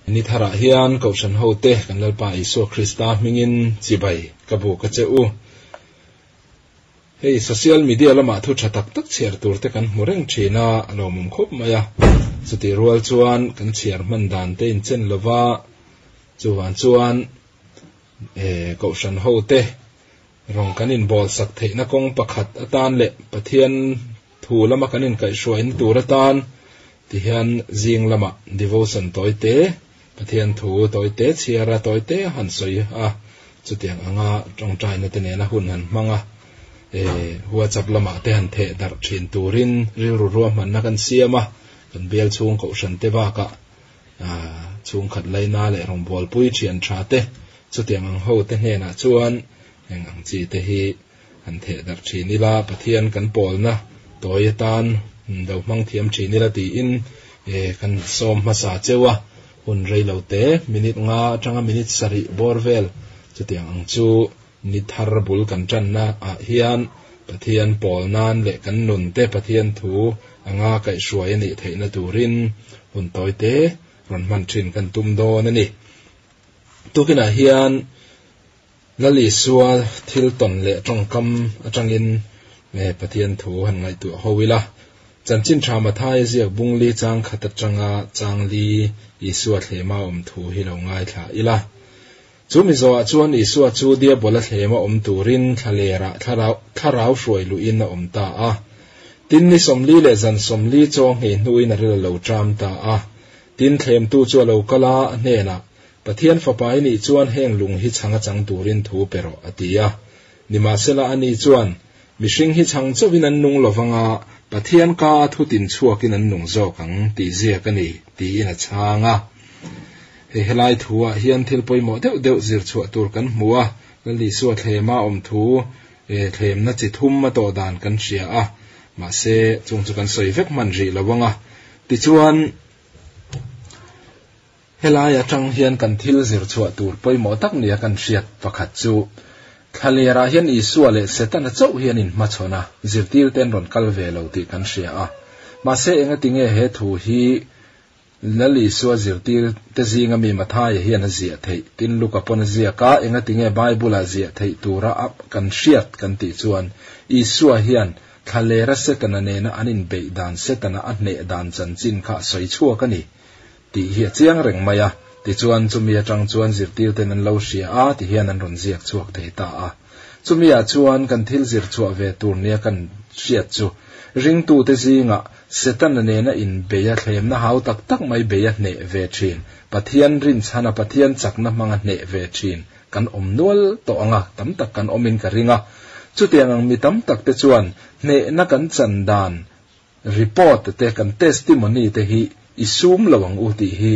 Ni tharah hian Kohhran hote kan Lalpa Isua Krista hmingin chibai ka buk a che u. Hei social media lamah thu tha tak tak chhiar tur te kan hmu reng thin a, a lawmawm khawp mai a. Chutih rual chuan kan chhiar hman dan te inchen lova, chuvang chuan Kohhran hote Rawng kan inbawlsak theihna kawng pakhat atan leh Pathian thu lama kan inkaihhruaina tur atan tihian zing lamah devotion tawite, Pathian thu tawite chhiara tawite han sawi a, chutiang anga tawngtaina te nena hun han hmang a, WhatsApp lamah te han theh darh thin turin rilru ruahmanna kan siam a, kan bial chhung kohhran te bakah chhungkhat laina leh rawngbawlpui thian tha te Chutiang ang hote hnenah chuan heng ang chi te hi han theh darh thin ila, Pathian kan pawlna tawi atan lo hmang thiam thin ila tiin kan sawm hmasa cheu a, hun rei lo te, minute nga atanga minute sarih bawr vel chutiang ang chu ni thar bul kan tanna ah hian Pathian pawl nan leh kan nun te Pathian thu anga kaihhruai a nih theihna turin hun tawi te rawn hman thin kan tum dawn a ni. Tukinah hian Lal Isua thil tawn leh tawngkam atangin Pathian thu han ngaihtuah ho ila. Chanchin tha Mathaia ziak bungli chang khat atanga chang li Isua thlema awm thu hi lo ngaithla ila. Chu mi zawhah chuan Isua chu Diabola thlema awm turin thlalerah thlarau hruai luhin a awm ta a. Tin ni 40 leh zan 40 chaw nghei hnuin a ril a lo ṭam ta a. Tin, thlemtu chu a lo kal a, a hnenah, Pathian Fapa i nih chuan heng lung hi chhang a chang turin thu pe rawh, a ti a. Nimahsela, ani chuan, Mihring hi chhang chauhin an nung lo vang a, Pathian ka a thu tin chhuakin an nung zawk ang, tih ziak a ni, tiin a chhang a. Hei helai thuah hian thil pawimawh deuh deuh zir chhuah tur kan hmu a, Lal Isua thlema awm thu, thlemna chi thum a tawh dan kan hria a, mahse, chung chu kan sawi vek hman rih lo ang a. Tichuan, helai atang hian kan thil zir chhuah tur pawimawh tak nia kan hriat pakhat chu, Thlalerah hian Isua leh Setana chauh hi an inhmachhawn a, zirtirte an rawn kal ve lo tih kan hria a. Mahse, engatinge he thu hi Lal Isua zirtir te zinga mi Mathaia hian a ziah theih? Tin, Luka pawn a ziak a, engatinge Bible-ah ziah theih tura a kan hriat kan tih chuan, Isua hian thlalera Setana nena an inbeih dan, Setana a hneh dan chanchin kha a sawi chhuak a ni tih hi a chiang reng mai a. Tichuan, chumi atang chuan zirtirten an lo hria a ti hian an rawn ziak chhuak thei ta a. Chumiah chuan kan thil zir chhuah ve tur nia kan hriat chu, ringtute zingah Setana nena inbeia thlemna hau tak tak mai bei a hneh ve thin, Pathian rinchhana Pathian chakna hmanga hneh ve thin kan awm nual tawh ang a, tam tak kan awmin ka ring a. Chutiang ang mi tam takte chuan hnehna kan chan dan report te, kan testimony te hi i sum lo ang u tih hi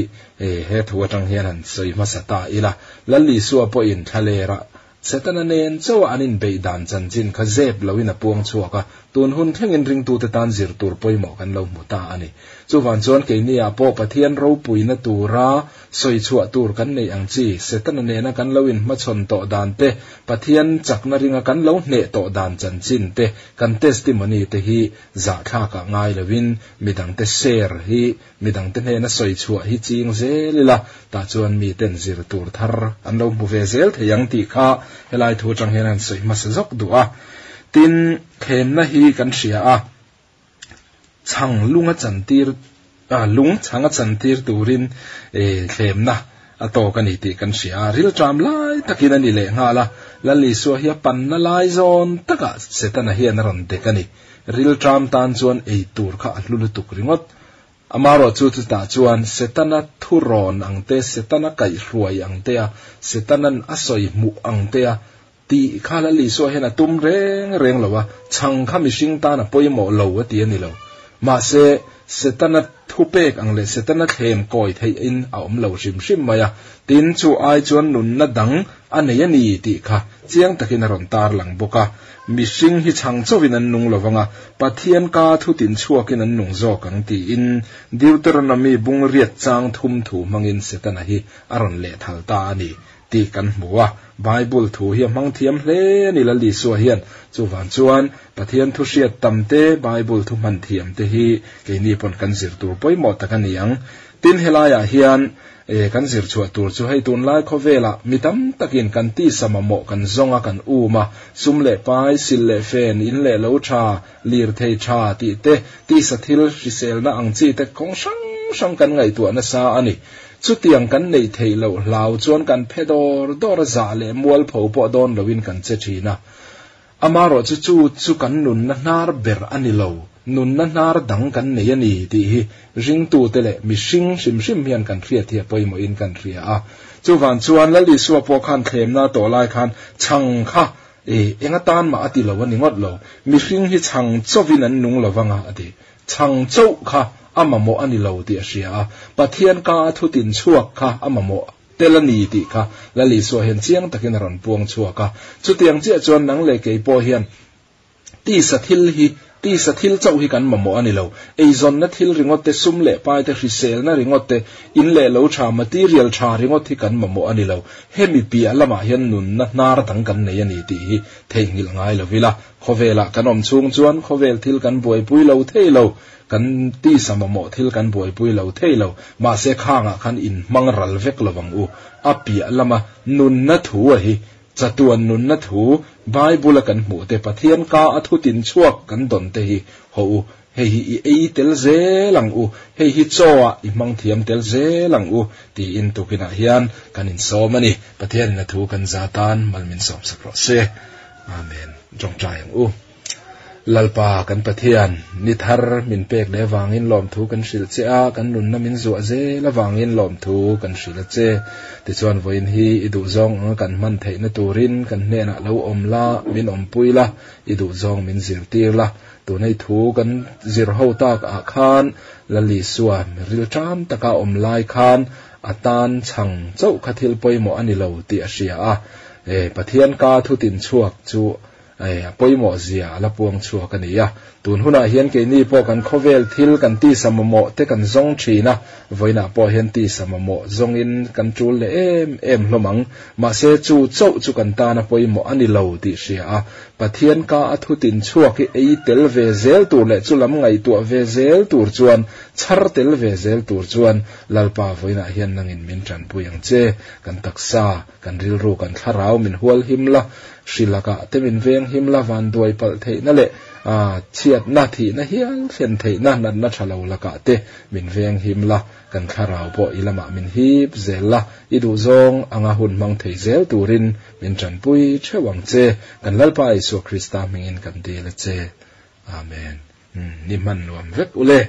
he thu atang hian han sawi hmasa ta ila. Lal Isua pawhin thlalerah Setana nen chauha an inbeih dan chanchin kha zep loin a puang chhuak a, tun hun thlengin ringtute tan zir tur pawimawh kan lo hmu ta a ni. Chuvang chuan keiniah pawh Pathian ropuina tura sawi chhuah tur kan neih ang chi, Setana nena kan lo inhmachhawn tawh dan te, Pathian chakna ringa kan lo hneh tawh dan chanchin te, kan testimony te hi zahthlakah ngai loin midangte share hi Midangte hnena sawi chhuah hi ching zel ila, tah chuan miten zir tur thar an lo hmu ve zel thei ang tih kha helai thu atang hian an sawi hmasa zawk duh a. Tin, thlemna hi kan hria a, chhang lunga chantir, lung chhanga chantir turin thlemna a tawk a ni tih kan hria a, rilṭam lai takin a ni leh nghal a, Lal Isua hi a panna lai zawn takah Setana hian a rawn dek a ni. Rilṭam tan chuan ei tur kha a hlu lutuk ringawt. Amaherawh chu chutah chuan Setana thurawn ang te, Setana kaihhruai ang te a, Setana'n a sawi hmuh ang te a tih kha Lal Isua hian a tum reng reng lo a, chhang kha mihring tan a pawimawh lo a ti a ni lo. Mahse, Setana thupek ang leh Setana thlem kawi theihin a awm lo hrim hrim mai a, tin chu ai chuan nunna dang a nei a ni tih kha chiang takin a rawn tarlang bawk a. Mihring hi chhang chauhin an nung lo vang a, Pathian ka thu tin chhuakin an nung zawk ang tiin Deuteronomy bung riat chang thum thu hmangin Setana hi a rawn lehthal ta a ni tih kan hmu a. Bible thu hi a hmang thiam hle a ni Lal Isua hian. Chuvang chuan Pathian thu hriat tam te, Bible thu hman thiam te hi keini pawn kan zir tur pawimawh tak a ni ang. Tin helaiah hian. E, kan zir chhuah tur chu hei tunlai khawvelah mi tam takin kan tisa mamawh kan zawng a, kan um a, sum leh pai, sil leh fen, in leh lo tha, lirthei tha tih te, tisa thil hriselna ang chi te kawng hrang hrang kan ngaihtuah nasa a ni. Chutiang kan neih theih loh hlau chuan kan phe dawr dawr a, zah leh mualpho pawh dawn loin kan che thin a. Amaherawhchu chu chu kan nunna hnar ber a ni lo, nunna hnar dang kan nei a ni tih hi ringtute leh mihring hrim hrim hian kan hriat hi a pawimawhin kan hria a. Chuvang chuan Lal Isua pawh khan thlemna a tawh lai khan chhang kha e eng atan mah a ti lo a ni ngawt lo, mihring hi chhang chauhin an nung lo vang a a ti. Chhang chauh kha a mamawh a ni lo tih a hria a, Pathian ka a thutin chhuak kha a mamawh. Tel a ni tih kha Lal Isua hian chiang takin a rawn puang chhuak a. Chutiang chiah chuan nang leh kei pawh hian tisa thil hi, tisa thil chauh hi kan mamawh a ni lo. Eizawnna thil ringawt te, sum leh pai te, hriselna ringawt te, in leh lo tha, material tha ringawt hi kan mamawh a ni lo. Hemi piah lamah hian nunna hnar dang kan nei a ni tih hi theihnghilh ngai lo ila. Khawvelah kan awm chhung chuan khawvel thil kan buaipui lo thei lo. Kan tisa mamawh thil kan buaipui lo thei lo, mahse khangah khan inhmang ral vek lo ang u. A piah lama nunna thu a hi, chatuan nunna thu, Bible-a kan hmuh te, Pathian ka a thu tin chhuak kan dawn te hi haw u, hei hi i ei tel zel ang u, hei hi chaw ah i hmang thiam tel zel ang u, tiin tukinah hian kan insawm a ni. Pathianin a thu kan za tan mal min sawmsak rawh se. Amen. Tawngtai ang u. Lalpa kan Pathian, ni thar min pek leh avangin lawmthu kan hrilh che a, kan nunna min zuah zel avangin lawmthu kan hrilh a che. Tichuan vawiin hi i duhzawng anga kan hman theihna turin kan hnenah lo awm la, min awmpui la, i duhzawng min zirtir la. Tunei thu kan zir ho tak ah khan Lal Isua rilṭam taka awm lai khan a tan chhang chauh kha thil pawimawh a ni lo tih a hria a. E, Pathian ka thutin chhuak chu Hei, a pawimawh zia a la puang chhuak a ni a. Tun hunah hian keini pawh kan khawvel thil kan tisa mamawh te kan zawng thin a, vawiinah pawh hian tisa mamawh zawngin kan tul leh em em hlawm ang. Mahse, chu chauh chu kan tana pawimawh a ni lo tih hria a, Pathian ka a thutin chhuak hi ei tel ve zel tur leh chu lam ngaihtuah ve zel tur chuan, chhar tel ve zel tur chuan Lalpa vawiinah hian nangin min tanpui ang che. Kan taksa, kan rilru, kan thlarau min hual him la, Hri lakah te min veng him la, van duai palh theihna leh chhiatna, thihna hial thlen theihna natna tha lo lakah te min veng him la, kan thlarau pawh i lamah min hip zel la, i duhzawng anga hun hmang thei zel turin min tanpui theuh ang che. Kan Lalpa Isua Krista hmingin kan dil a che. Amen. Ni hman nuam vek ule.